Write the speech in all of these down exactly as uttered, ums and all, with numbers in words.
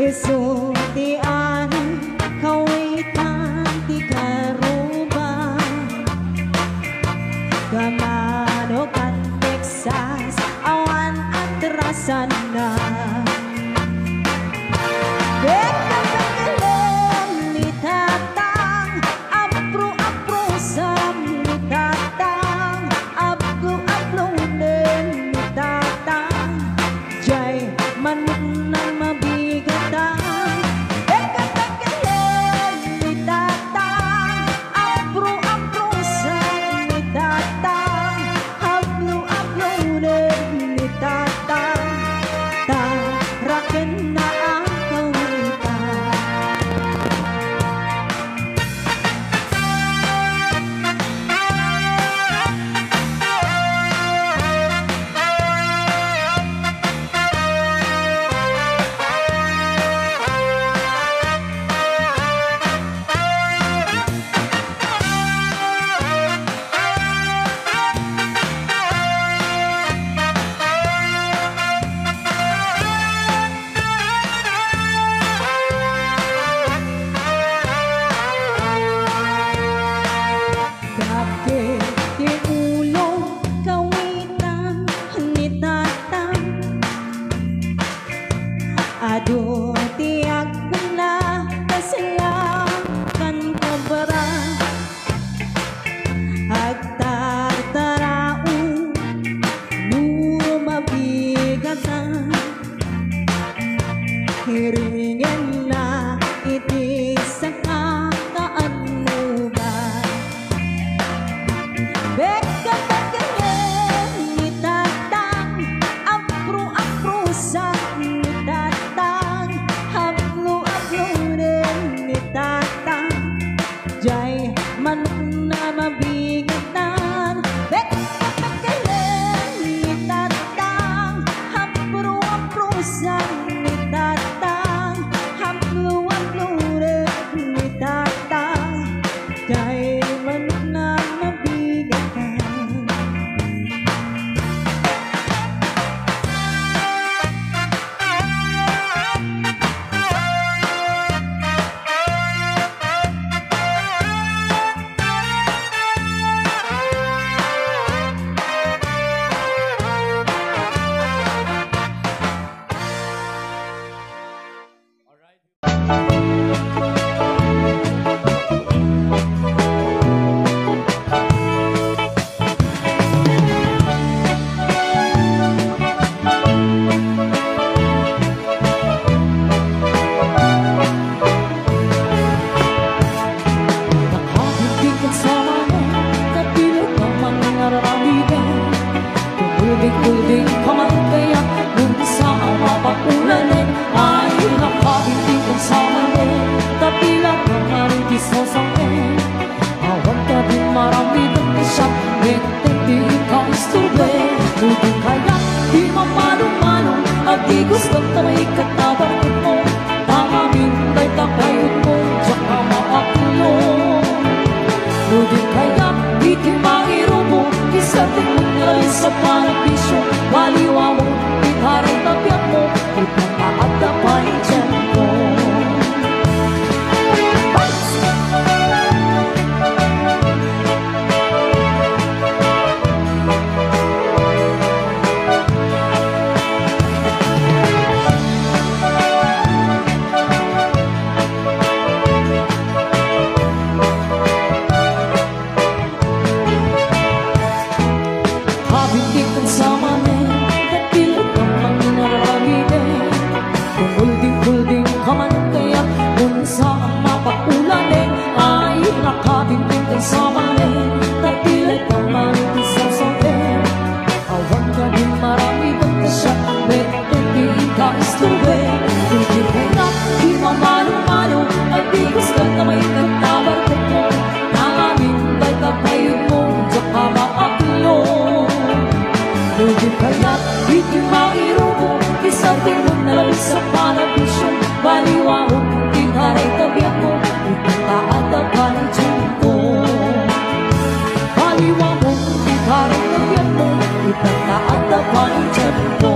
Isu ti anay kawitan ti karuba. Kamano kan Texas, awan atrasanna. Bekka pagkilem ni Tatang, apro-aprosan ni Tatang, aplo-aplonen ni Tatang. Jay manukna mabigatan, ikatakelen ni Tatang, apro-aprosan ni Tatang, aplo-aplonen ni Tatang, ta rakenna a kawitan. Dagiti ulo kawitan ni Tatang. Adu ti agkunna, kasla kan kobra. Agtartaraon no mabigatan. Iringenna iti saka kaannugan. Bekka pagkilem ni Tatang, apro-aprosan ni Tatang, aplo-aplonen ni Tatang. Jay manukna mabigatan, bekka pagkilem ni Tatang, apro-aprosan ni Tatang, aplo-aplonen ni Tatang. Jay manukna mabigatan. Nakabinting ken samanen, kapilet a mangngararamigen. Kulding-kulding ka man kayat, no saan a mapaulanen. Ay, nakabinting ken samanen, kapilet a mangngarin ti sasangnen. Awan ka din maramid ti siak, ngem ti ikaw istorbe. No di kayat, di mamano-mano, agigos ka ta maikkat a barketmo. Tangamin dayta kayatmo, diak a maaklo. No di kayat, iti mangirubo, isardengmo nga labi sa panagbisin, baliwamon ti tareng a biagmo, ita ta adda pay tiempo. Kabinting ken samanen, kapilet a mangngararamigen. Kulding-kulding ka man kayat, no saan a mapaulanen. Ay, nakabinting ken samanen, kapilet a mangngarin ti sasangnen. Awan ka din maramid ti siak, ngem ti ikaw istorbe. No di kayat, di mamano-mano, agigos ka ta maikkat a barketmo. Tangamin dayta kayatmo, diak a maaklo. No di kayat, iti mangirubo, isardengmo nga labi sa panagbisin, baliwamon ti tareng a biagmo, ita ta adda pay tiempo. Baliwamon ti tareng a biagmo, ita ta adda pay tiempo.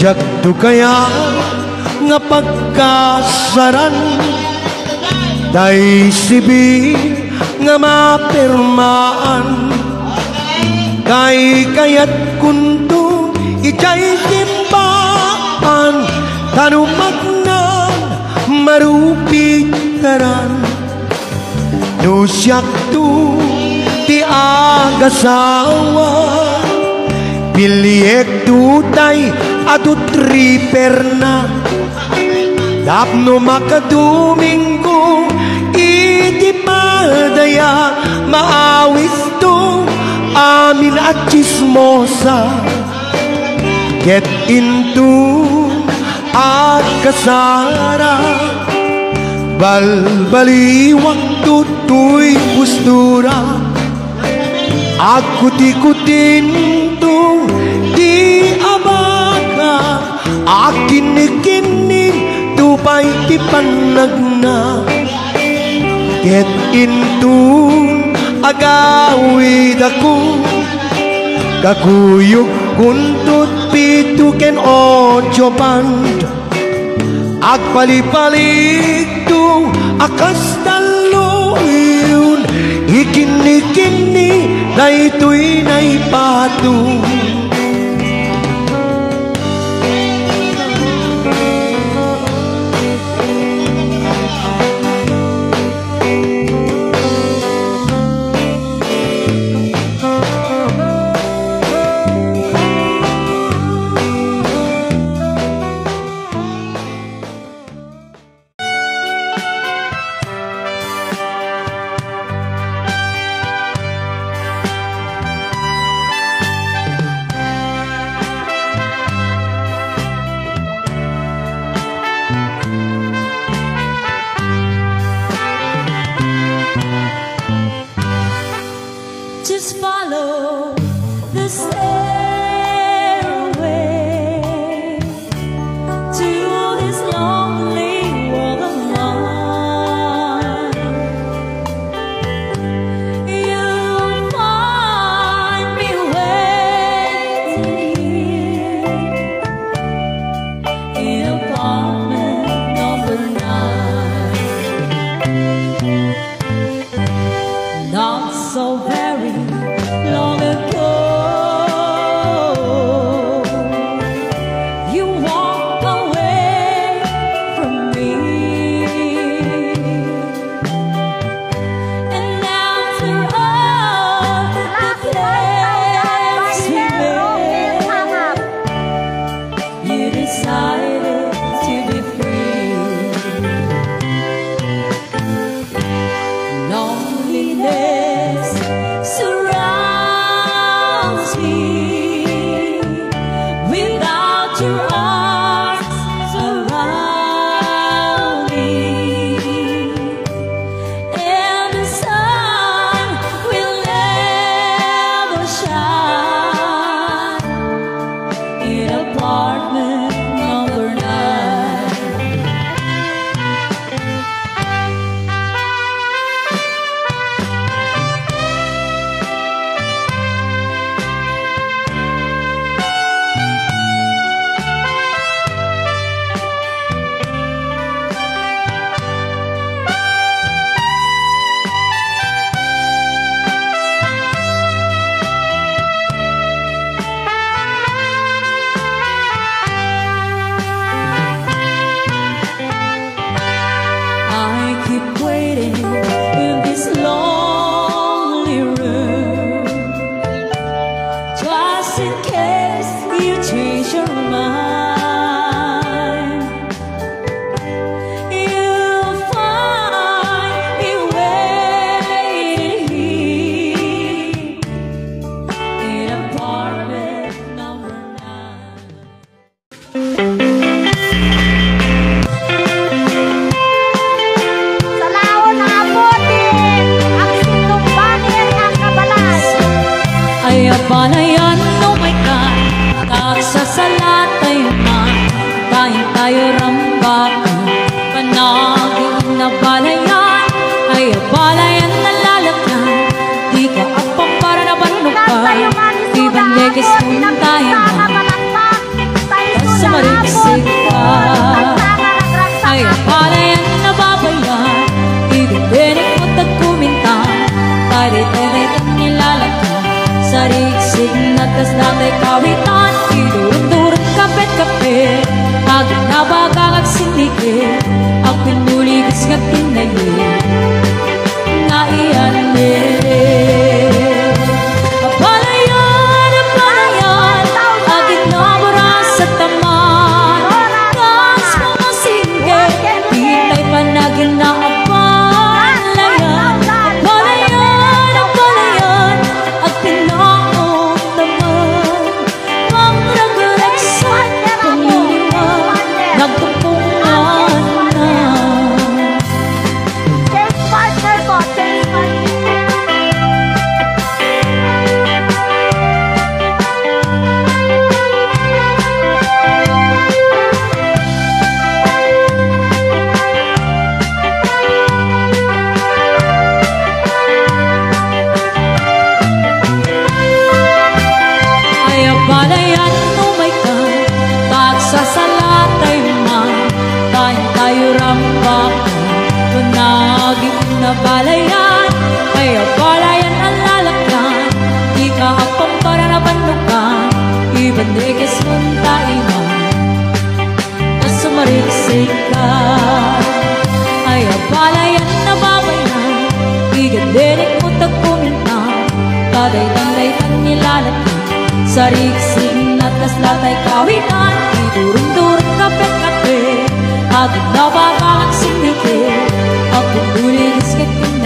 Diakto kayat nga pagkasaran, tay sibi nga mapirmaan. Kaykayatkonto idiay simbaan, ta no magnan, marupit ngaran. No siakto ti agasawa, piliekto tay adu triperna. Tapno makadomingo iti padaya, maawisto amin a tsismosa. Ket inton agkasara, balbaliwakto toy postura. Agkutikutinto ti abaka, agkinnikinninto pay ti pannagna. Ket inton agawidako, kakuyogkonto pito ken ocho band. Agpalipaligto a kas talloyon, ikinnikinni daytoy naipato. Just follow the stairway to this lonely world of mine. You'll find me waiting here in apartment number nine. Not so very long ago, you walked away from me. And after all the plans we made, you decided to be free. Loneliness surrounds me without your arms around me. And the sun will never shine in apartment number nine. I keep waiting in this lonely room, just in case you change your mind. You'll find me waiting here in apartment number nine. Salaon a Apo ti agsindong bani nga kabalas. Ay, abalayan no may ka, kagsasala tayo man, kain tayo rambak, panagin na balayan, ay, abalayan na lalakyan, di ka apang para na barno ka, di ba nekis mo tayo man. Sa Mariksik ka. Ay, apalayan a babayan, igadinek met agkuminta. Pay dayta dayta nilalaka. Sariksik nga kasla tay kawitan, idurong-durong kapet-kapet. Agnabaga nga agsinnike, agpinnuliges nga agtinnaye. Nga iyan ne. Apalayan, apalayan, agin a barasa taman. Kas mga singgit, itay panagin na apalayan. Apalayan, apalayan, agpinaom taman. Pangragregsan, pangliliwa, nagtumpungan na. Change partner po, change partner. Ay, apalayan no mayka, ta agsasalatay man, ta intayo rampa, panagin na balayan. Ay, apalayan a lalakyan, dika agpampara na bannukan, iban dekes muntaiman. Ta sumariksik ka. Ay, apalayan a babayan, igadinek met agkuminta. Kadaytan daytan nilalaka. Sariksik nga kasla tay kawitan, idurong-durong kapet-kapet. Agin a barasa taman, agpinnuliges nga agtinnaye.